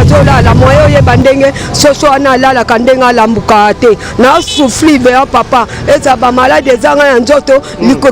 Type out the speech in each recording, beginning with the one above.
azolala moye oyeba ndenge soso wana alalaka ndenge alambukaka te na souffrir veya papa eza bamaladi eza ngai ya nzoto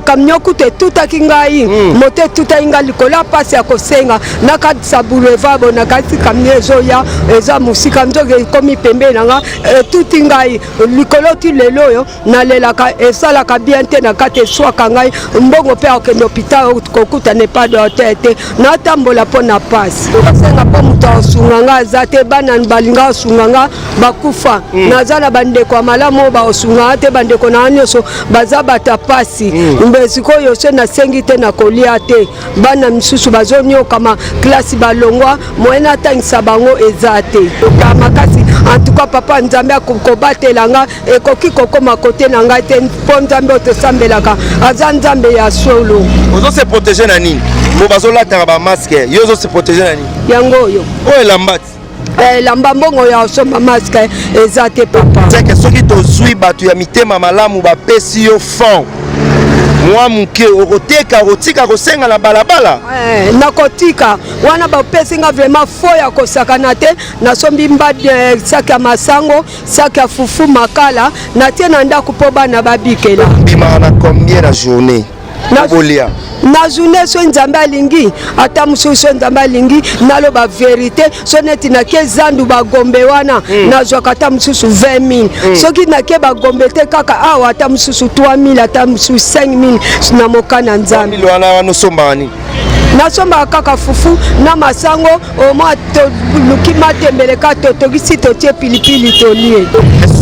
camion kutu etutaki ngai moto etutaki ngai likolo ya mpasi ya kosenga nakatisa boulevard bo nakatisi camion ezoya eza mosika nzoki ekomi pembeni na nga etuti ngai likolo ti lelo oyo nalelaka esalaka bien te na kati eswaka ngai mbongo mpe akokende hôpital kokutana epa docteur te natambola mpo na pasi kosenga mpo moto akosunga ngai aza te bana balinga kosunga ngai bakufa mm. naza na bandeko ya malamu oyo bakosunga ngai te bandeko na ngai nyonso baza bato ya pasi mm. mbe sikoyo so nasengi te na kolia te bana misusu bazoniokama klasi balongwa moye natangisa bango eza te ka makasi antuka papa nzambe akobatela nga ekoki kokoma kote na ngai te mpo nzambe oyo tosambelaka aza nzambe ya solo. Ozo se protéger na nini? Mpo bazolataka ba masque, yo ozo se protéger na nini? Yango oyo. Oyo elamba ti. Eh, elamba mbongo ya osomba masque eza te papa. Seke soki tozwi bato ya mitema malamu bapesi yo fond mwa moke okoteka, okotika kosenga na balabala? Eh, nakotika wana bapesi nga vraiment fo ya kosakana te, nasombi mbadi eh, saki ya masango Sac ya fufu makala natie na ndako mpo bana babikela. Bimaka na combien na journée? Na bolia. Na journée so Nzambe alingi ata mosusu so Nzambe alingi naloba verite so neti nake zandu bagombe wana mm. nazwaka ata mosusu 20 000 mm. soki nake bagombe te kaka awa ata mosusu 3 000 ata mosusu 5 000 na mokana Nzambe. Wana wana osombaka nini? Nasombaka kaka fufu na masango omwa toluki matembele ka totokisi totie pilipili tolie.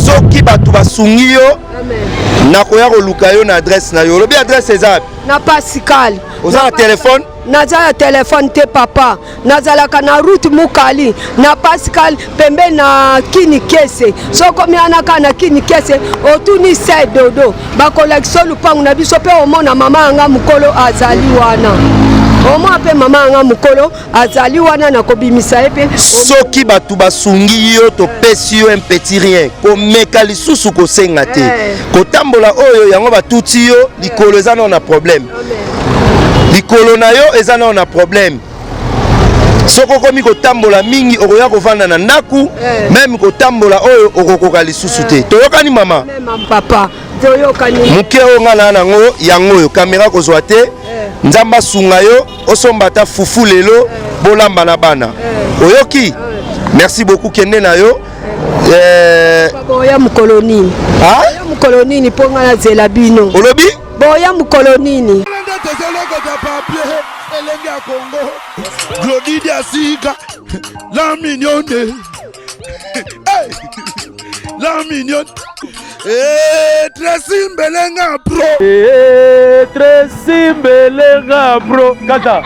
Soki bato basungi yo nakoya koluka yo na adresse na yo. Olobi adresse eza wapi? Na Pascal. Oza na telefone? Naza na telefone te papa, nazalaka na route Mukali na Pascal pembe na Kini Kese. Soki omi wana kaka na Kini Kese otuni se dodo bakolakisa lupangu na biso mpe omona mama yanga mokolo azali wana omona mpe mama yanga mokolo azali wana na kobimisa ye mpe. Soki bato basungi yo topesi yo un petit rien, komeka lisusu kosenga te. Kotambola oyo yango batuti yo likolo eza nao na problème, likolo na yo eza nao na problème. Soki okomi kotambola mingi okoya kovanda na ndako, meme kotambola oyo okokoka lisusu te. Toyokani mama? Papa, toyokani. Moke oyo nga na nango yango oyo kamera kozwa te. Nzambe asunga yo osomba ata fufu lelo bolamba na bana. Oyoki? Merci beaucoup, kende na yo. Boya mokolo nini? Boya mokolo nini mpo nga nazela bino? Olobi? Boya mokolo nini? Elenge ya Congo, Glody Diasika, la mignonne, hey, la mignonne, hey, Tracy Mbelenga bro, hey, Tracy Mbelenga bro, kata.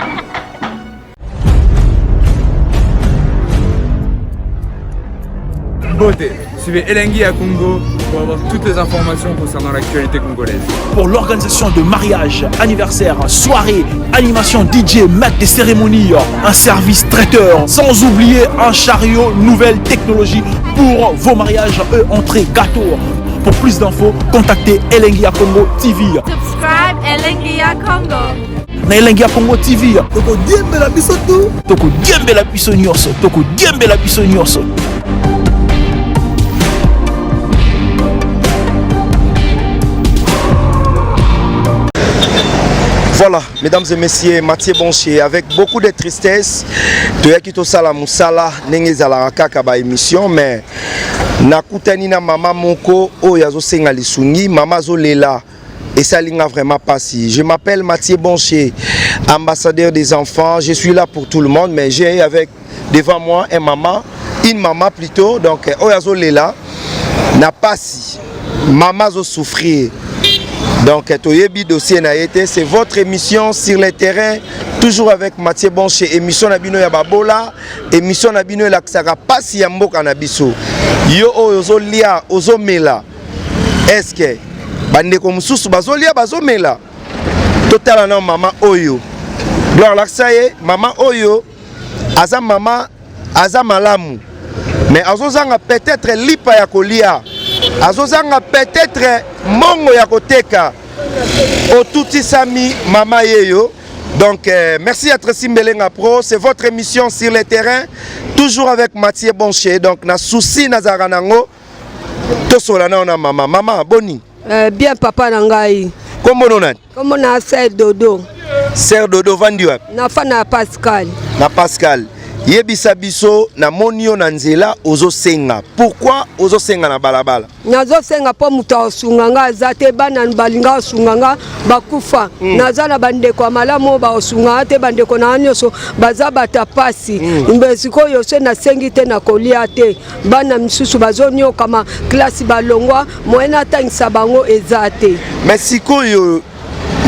Beauté. Suivez Elengi à Congo pour avoir toutes les informations concernant l'actualité congolaise. Pour l'organisation de mariages, anniversaires, soirées, animation DJ, maître des cérémonies, un service traiteur, sans oublier un chariot nouvelle technologie pour vos mariages, eux, entrée, gâteau. Pour plus d'infos, contactez Elengi à Congo TV. Subscribe Elengi à Congo. Na Elengi ya Congo TV. Tokodiembela biso tu. Tokodiembela biso nyonso. Tokodiembela biso nyonso. Voilà, mesdames et messieurs, Mathieu Bonchier, avec beaucoup de tristesse, toyaki tosala musala ndenge ezalaka kaka ba émission, mais nakutani na mama moko oyo azosenga lisungi, mama azolela. Esali nga vraiment pasi. Je m'appelle Mathieu Bonchier, ambassadeur des enfants. Je suis là pour tout le monde, mais j'ai avec devant moi un maman, une maman plutôt. Donc oyo azolela na pasi, maman azo souffrir. Donc toyebi dossier na ye te. C'est votre émission sur le terrain, toujours avec Mathieu Bonchier. Émission na bino ya babola, émission na bino elakisaka pasi ya mboka na biso. Yo oyo ozolia, ozomela, est-ce que bandeko mosusu bazolia bazomela? Totala na mama oyo, gloire lakisa ye. Mama oyo aza mama, aza malamu, mais azozanga peut-être lipa ya kolia, azozanga peut-être mbongo ya koteka. Otutisami mama yeyo. Donc euh, merci à Tracy Mbelenga Pro, c'est votre émission sur le terrain, toujours avec Mathieu Boncher. Donc na souci nazara nango tosola na na mama. Mama boni. Euh, bien papa na ngai. Kombo no nani? Kombo na Sœur Dodo. Sœur Dodo vandi wapi? Na fa na Pascal. Na Pascal. Yebisa biso na moni yo na nzela ozosenga. Pourquoi ozosenga na balabala? Nazosenga mpo moto akosunga nga aza te, bana balinga kosunga nga bakufa. Mm. Naza na bandeko ya malamu oyo bakosunga nga te, bandeko na nga nyonso baza bato ya pasi. Mm. Sikoyo se nasengi te na kolia te, bana misusu bazoniokama klasi balongwa, moyen natangisa bango eza te. Mais sikoyo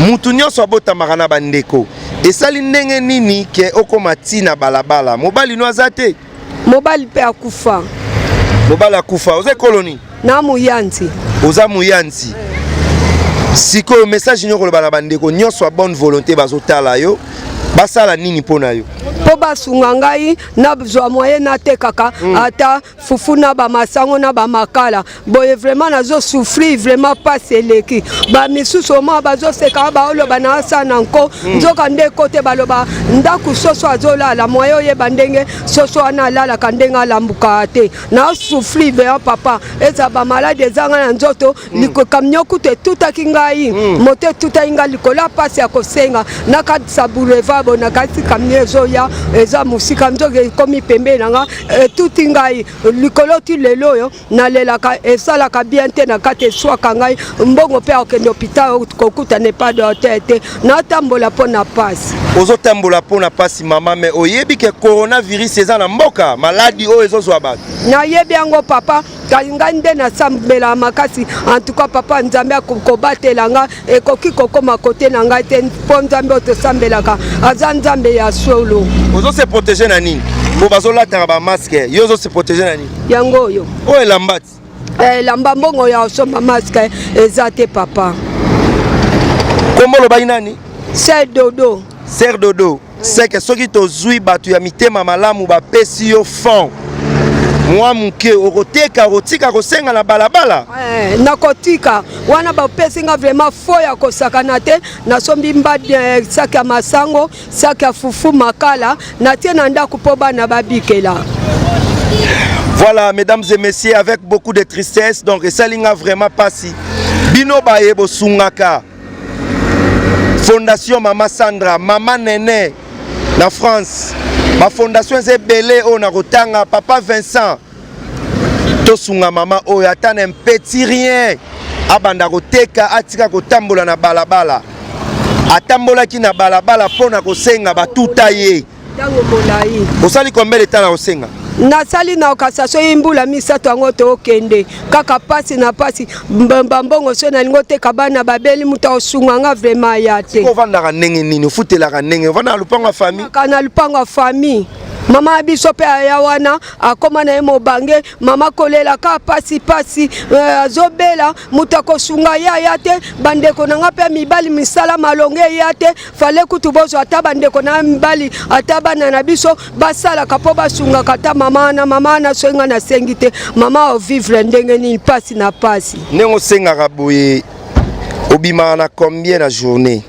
mutu nyonso abotamaka na bandeko, esali ndenge nini ke okoma ti na balabala? Mobali no aza te? Mobali mpe akufa. Mobali akufa. Oza ekolo nini? Na Muyanzi. Oza Muyanzi. Sikoyo message nini okoloba na bandeko nyonso ya bonne volonté bazotala yo, basala nini mpo na yo? Mpo basunga ngai nazwa moyen natekaka ata fufu na bamasango na bamakala boye. Vraiment nazo souffrir, vraiment pasi eleki. Bamisusu omwa bazoseka, baoloba na asala na nko, nzoka nde kote baloba ndako soso azolala, moye oyeba ndenge soso wana alalaka, ndenge alambukaka te. Na souffrir vraiment papa, eza bamaladi ezanga na nzoto. Camion kutu etutaki ngai, moto etutaki ngai likolo ya pasi ya kosenga. Nakatisa boulevard bo nakatisi, camion ezoya, eza mosika, nzoka ekomi pembeni na nga, etuti ngai likolo. Ti lelo oyo nalelaka, esalaka bien te na kati, eswaka ngai. Mbongo mpe akokende hôpital kokutana epa docteur te, natambola mpo na pasi. Ozotambola mpo na pasi mama, mais oyebi ke coronavirus eza na mboka, maladi oyo ezozwa bato? Nayebi yango papa, kasi ngai nde nasambela makasi. En tout cas papa, Nzambe akobatela nga, ekoki kokóma kote na ngai te, mpo Nzambe oyo tosambelaka aza Nzambe ya solo. Ozose protéger na nini? Po bazolataka bamasque, yo ozose protéger na nini? Yango oyo. Oyo elamba ti? Elamba, mbongo ya kosomba masque eza te papa. Kombo olobaki nani? Sœur Dodo. Sœur Dodo, seke soki tozwi bato ya mitema malamu bapesi yo fond mwa moke, okoteka, okotika kosenga na balabala? Eh, nakotika wana. Bapesi nga vraiment fo ya kosakana te. Nasombi mbadi, sac ya masango, sac ya fufu, makala, natie na ndako mpo bana babikela. Voilà, mesdames et messieurs, avec beaucoup de tristesse, donc esalinga vraiment pasi. Bino baye bosungaka Fondation Mama Sandra, Mama Nene na France. Ba fondation eza ebele oyo na kotanga Papa Vincent. Tosunga mama oyo ata na un petit rien, abanda koteka, atika kotambola na balabala. Atambolaki na balabala mpo na kosenga, batuta ye. Ntango molai. Osali combien de temps na kosenga? Nasali na okasa soki mbula 3 yango, tookende kaka pasi na pasi. Bambongo so nalingi oteka, bana babeli, moto akosunga nga vraiment ya te. Ovandaka ndenge nini? Ofutelaka ndenge? Ovanda na lupango ya famille? Kaka na lupango ya famille. Mama ya biso mpe aya wana, akóma na ye mobange. Mama kolelaka pasi pasi, azobela, moto akosunga ye aya te. Bandeko na nga mpe mibali, misala malongo eya te. Fale kutu bozwa ata bandeko na mibali, ata bana na biso basalaka mpo basungaka ata mama wana. Mama wana, soki nga nasengi te, mama ovivre ndenge nini? Pasi na pasi. Ndenge osengaka boye, obimaka na combien na journée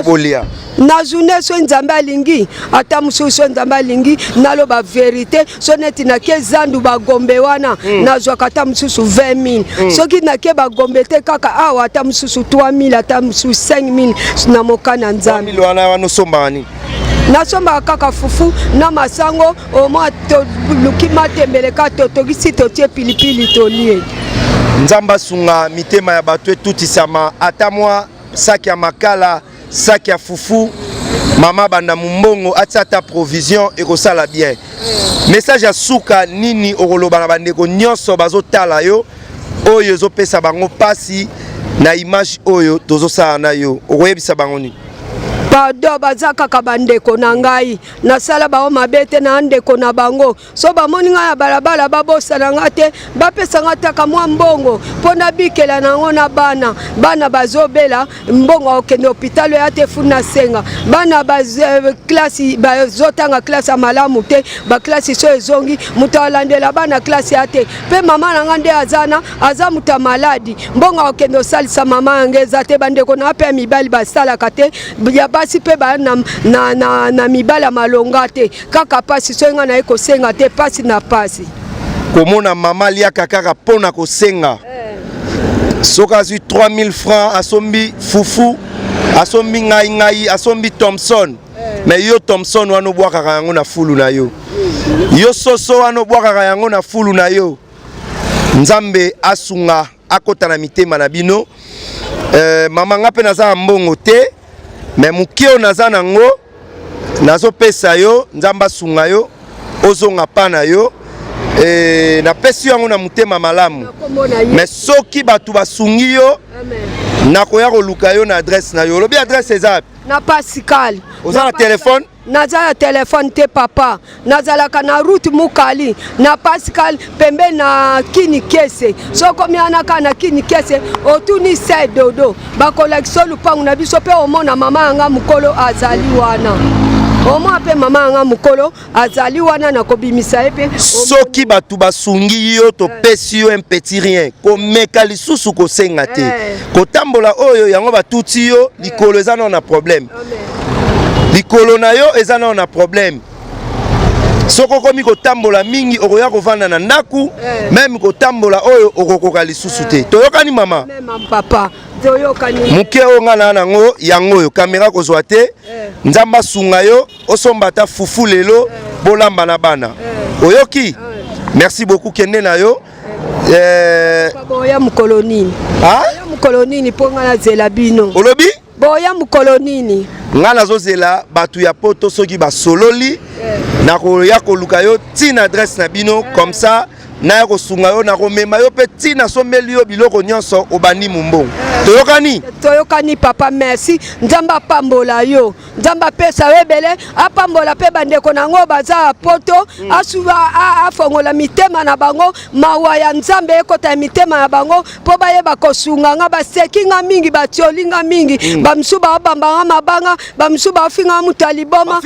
bolia? Na journée, so Nzambe alingi, ata mosusu, so Nzambe alingi, naloba vérité, so neti nake zandu bagombe wana, nazwaka ata mosusu 20 000. Soki nake bagombe te, kaka awa, ata mosusu 3 000, ata mosusu 5 000 na moka na Nzambe. 3000 wana wana osombaka nini? Nasombaka kaka fufu na masango, omwa toluki matembele, ka totokisi, totie pilipili, tolie. Nzambe asunga mitema ya bato etutisama, ata mwa saki ya makala, saki ya fufu, mama banda mombongo atia ata provision, ekosala bien. Message ya suka nini okoloba na bandeko nyonso bazotala yo, oyo ezopesa bango mpasi na image oyo tozosala na yo? Okoyebisa bango nini? Pardon, baza kaka bandeko na ngai, nasala bango mabe te, na ndeko na bango. So bamoni ngai ya balabala, babosana nga te, bapesa nga taka mwa mbongo mpo nabikela nango na bana. Bana bazobela, mbongo akokende hôpital oya te, funa nasenga. Bana classe bazotanga classe ya malamu te, baklasi so ezongi, moto alandela bana classe ya te. Mpe mama na nga nde aza na aza moto ya maladi, mbongo akokende osalisa mama yango eza te. Bandeko na nga mpe ya mibali basalaka te, ya basi. Basi mpe ba na, na, na, na mibali ya malonga te, kaka pasi. Soki ngai naye kosenga te, pasi na pasi. Komona mama aliaka kaka mpo na kosenga eh. Soki azwi 3000 francs, asombi fufu, asombi ngai ngai, asombi Thomson eh. Mais yo Thomson wana obwakaka yango na fulu na yo, yo soso wana obwakaka yango na fulu na yo. Nzambe asunga, akota na mitema na bino. Mama, nga mpe naza na mbongo te, mais moke oyo naza nango nazopesa yo. Nzambe asunga yo, ozonga pa na yo. Napesi yo yango na motema malamu, mais soki bato basungi yo, nakoya koluka yo na adresse na yo. Olobi adresse eza? Na Pascal. Oza na telefone? Naza na telefone te, papa. Nazalaka na route Mukali na Pascal, pembe na Kini Kese. Soki okomi wana kaka na Kini Kese, otuni se Dodo, bakolakisa lupangu na biso mpe omona mama yanga mokolo azali wana. Omona mpe mama yanga mokolo azali wana, na kobimisa ye mpe. Soki bato basungi yo, topesi yo un petit rien, komeka lisusu kosenga te. Kotambola oyo yango batuti yo likolo eza nano na problème, likolo na yo eza nano na problème. Soki okomi kotambola mingi, okoya kovanda na ndako. Même kotambola oyo okokoka lisusu te. Toyokani, mama? Papa, toyokani. Moke oyo ngai naa nango yango oyo, kamera kozwa te. Nzambe asunga yo, osomba ata fufu lelo, bolamba na bana. Oyoki? Merci beaucoup, kende na yo. Boya mokolo nini? Boya mokolo nini mpo ngai nazela bino? Olobi? Boya mokolo nini? Ngai nazozela bato ya poto. Soki basololi, nakoya koluka yo ntina adresse na bino, comme ça naya kosunga yo, nakomema yo mpe ntina asombeli yo biloko nyonso, obandi mombongo. Toyokani? Toyokani, papa. Merci, Nzambe apambola yo, Nzambe apesa yo ebele, apambola mpe bandeko na yango baza ya poto, afongola mitema na bango, mawa ya Nzambe ekota ya mitema na bango mpo bayeba kosunga nga. Baseki nga mingi, batioli nga mingi, bamosusu baobamba nga mabanga, bamosusu baofinga moto ya liboma.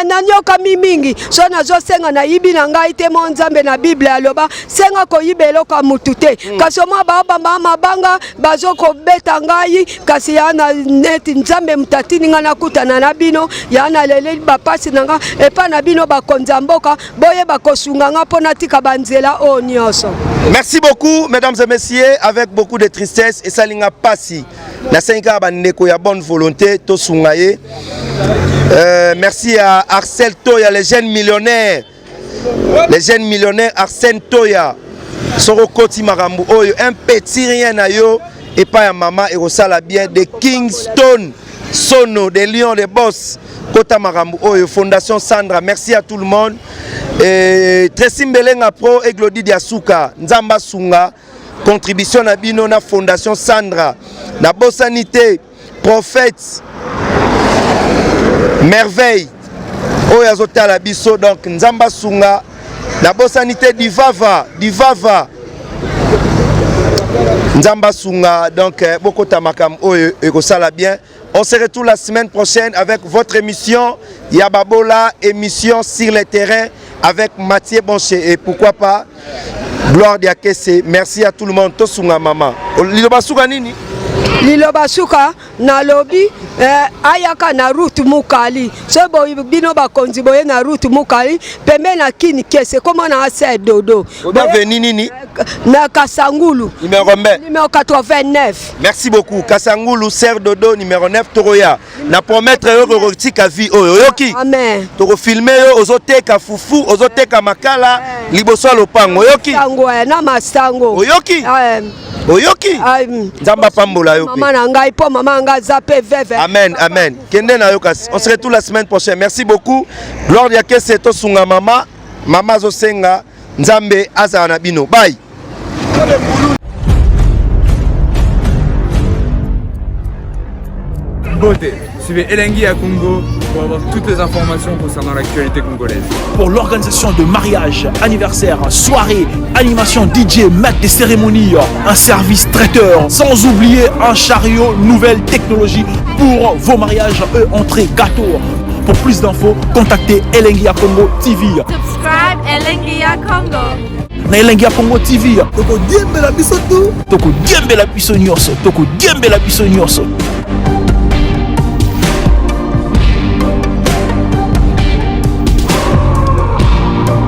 Nanyokami mingi. So nazosenga, nayibi na ngai te. Mo Nzambe na Bible aloba, senga koyiba eloko ya mutu te. Kasi omwa baobamba mabanga, bazokobeta ngai, kasi ya na neti Nzambe moto atindi ngai nakutana na bino. Ya naleleli bapasi na nga epai na bino, bakonzi ya mboka, boyeba kosunga nga mpo natika banzela oyo nyonso. Merci beaucoup, mesdames et messieurs. Avec beaucoup de tristesse, esalinga pasi, nasengi kaka bandeko ya bonne volonté tosunga ye. Merci à Arcel Toya, les jeunes millionnaires, les jeunes millionnaires. Arsène Toya, soki okoti makambo oyo, un petit rien na yo epai ya mama ekosala bien. De Kingston Sono de Lion de Boss, kota makambo oyo, Fondation Sandra. Merci à tout le monde. Et Tracy Mbelenga Pro et Glody Diasuka, Nzamba Sunga, contribution na bino na Fondation Sandra. Nabosani te prophète Merveille oyo azotala biso. Donc Nzambe asunga. Nabosani te Divava, Divava, Nzambe asunga. Donc bokota makambo oyo ekosala bien. On se retrouve la semaine prochaine avec votre émission Yababola, émission sur le terrain avec Mathieu Boncher et pourquoi pas Gloire Diakese. Merci à tout le monde. Tosunga mama. Liloba suka nini? Liloba suka nalobi ayaka na route Mukali. So bino bakonzi boye na route Mukali, pembe na Kini Kese, koma na ase Dodo. Avenue nini? Na Kasangulu. Numéro combien? Numéro 89. Merci beaucoup. Kasangulu, Ser Dodo, numéro 9, Toroya. Na promettre yo kokotika vie oyo. Oyoki? Amen. Tokofilme yo ozoteka fufu, ozoteka makala liboso ya lopango. Oyoki? Sango na masango. Oyoki? Oyoki? Nzambe apambola yo. Mama na ngai, mpo mama na ngai aza mpe veve. Amen, amen. Kende na yo kasi. On se retrouve la semaine prochaine. Merci beaucoup. Gloire Diakese, tosunga mama. Mama azosenga, Nzambe azala na bino. Bye. Beauté. Suivez Elengi ya Congo pour avoir toutes les informations concernant l'actualité congolaise. Pour l'organisation de mariage, anniversaire, soirée, animation DJ, maître des cérémonies, un service traiteur, sans oublier un chariot nouvelle technologie pour vos mariages et entrées gâteaux. Pour plus d'infos, contactez Elengi ya Congo TV. Subscribe Elengi ya Congo. Na Elengi ya Congo TV. Tokodiembela biso tu. Tokodiembela biso nyonso. Tokodiembela biso nyonso.